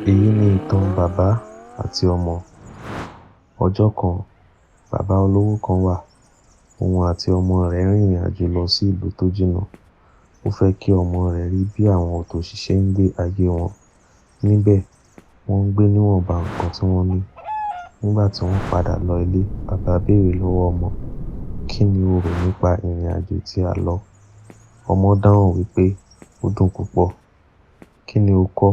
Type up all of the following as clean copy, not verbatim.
Èyí ni ìtàn bàbá àti ọmọ. Ọjọ́ kan, bàbá olówó kan wà, òun àti ọmọ rẹ̀ rìnrìn àjò lọ sí ìlú tó jìnnà. Ó fẹ́ kí ọmọ rẹ̀ rí bí àwọn òtòṣì ṣe ń gbé ayé wọn. Níbẹ̀, wọ́n ń gbé níwọ̀nba nǹkan tí wọ́n ní. Nígbà tí wọ́n padà lọ ilé, bàbá béèrè lọ́wọ́ ọmọ, "Kí ni o rò nípa ìrìn àjò tí a lọ?" Ọmọ dáhùn wípé, "Ó dùn púpọ̀." "Kí ni o kọ́?"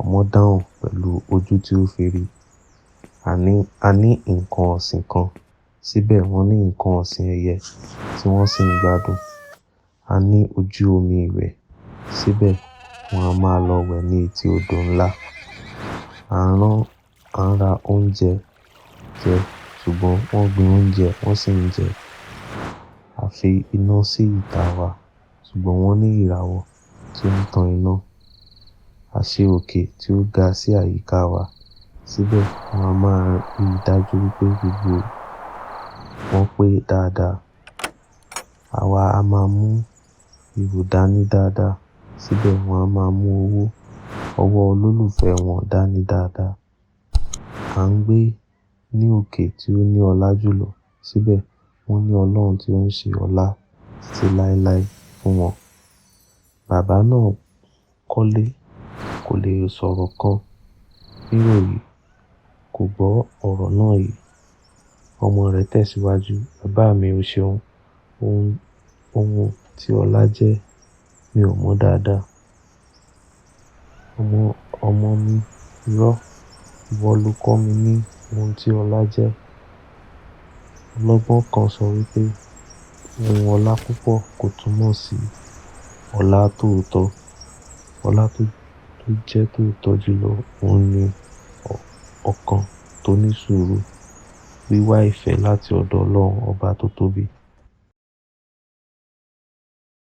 Ọmọ dáhùn pẹ̀lú ojú tí ó fi rí. A ní nǹkan ọ̀sìn kan, síbẹ̀ wọ́n ní nǹkan ọ̀sìn ẹyẹ tí wọ́n sì ń gbádùn. A ní ojú omi ìwẹ̀, síbẹ̀ wọ́n a máa lọ wẹ̀ ní etí odò ńlá. A ń ra oúnjẹ jẹ, ṣùgbọ́n wọ́n gbin oúnjẹ wọ́n sì ń jẹ. A fi iná sí ìta wa, ṣùgbọ́n wọ́n ní ìràwọ̀ tí ó ń tan iná. A ṣe òkè tí ó ga sí àyíká wa, síbẹ̀ wọ́n a máa rí i dájú wípé gbogbo wọn pé dáadáa. Àwa a máa mú ìrù dání dáadáa, síbẹ̀ wọ́n a máa mú owó ọwọ́ olólùfẹ́ wọn dání dáadáa. A ń gbé ní òkè tí ó ní ọlá jùlọ, síbẹ̀ wọ́n ní Ọlọ́run tí ó ń ṣe ọlá títí láéláé fún wọn. Bàbá náà kọ́lé, kò lè sọ̀rọ̀ kan. Níròyìn, kò gbọ́ ọ̀rọ̀ náà yìí. Ọmọ rẹ̀ tẹ̀síwájú, "Bàbá mi ò ṣeun, ohun tí ọlá jẹ́ mi ò mọ̀ dáadáa. Ọmọ mi irọ́, ìwọ ló kọ́ mi ní ohun tí ọlá jẹ́." Ọlọ́gbọ́n kan sọ wípé ohun ọlá púpọ̀ kò túmọ̀ sí ọlá tóótọ́. Ọlá tó jẹ́ tóótọ́ jùlọ, òun ni ọkàn tó ní sùúrù, wíwá ìfẹ́ láti ọ̀dọ̀ Ọlọ́run ọba tó tóbi.